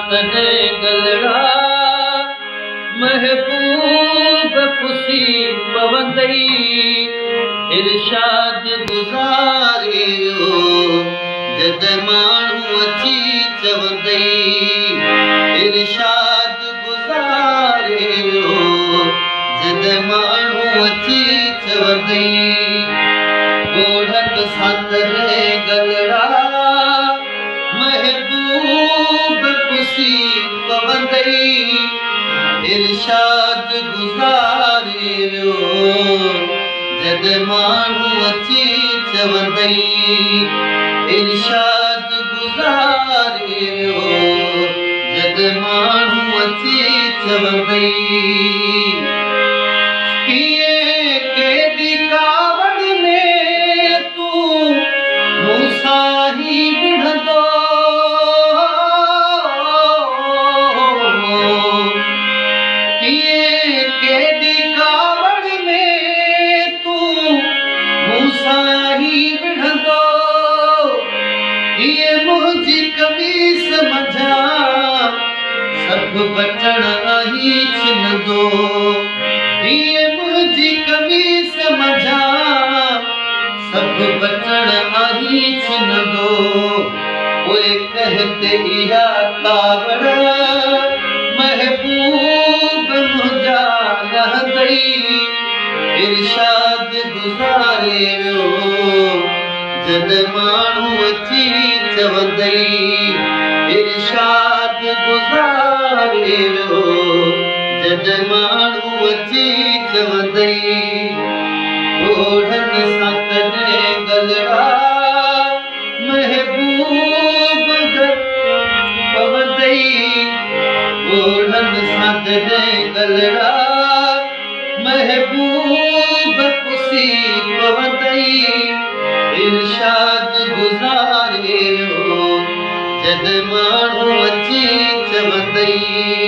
تڏهن گلڙا محبوب پسي پوندئي. ارشاد گذاري ويو جڏهن ماڻهو اچي چوندئي. ارشاد گذاري ويو جڏهن ماڻهو اچي چوندئي. ڳوڙهن سان تڏهن گلڙا محبوب پسي پوندئي. ارشاد گذاري ويو جڏهن ماڻهو اچي چوندئي. ارشاد گذاري ويو جڏهن ماڻهو اچي چوندئي. ڪيئن ڪيڏي ڪاوڙ ۾ تون مون سان هي وڙهندو. ڪيئن ڪيڏي ڪاوڙ ۾ تون مون سان هي وڙهندو. ڪيئن منهنجي قميص منجهان سڀ بٽڻ آهين ڇنندو. ڪيئن منهنجي قميص منجهان سڀ بٽڻ آهين ڇنندو. پوء ڪنهن تي اها ڪاوڙ محبوب منهنجا لهندئي. ارشاد گذاري ويو جڏهن ماڻهو اچي چوندئي. ارشاد گذاري ويو جڏهن ماڻهو اچي چوندئي. ڳوڙهن سان تڏهن گلڙا محبوب گڏ پوندئي. ڳوڙهن سان جڏهن گلڙا محبوب پسي پوندئي. ارشاد گذاري ويو جڏهن ماڻهو اچي چوندئي.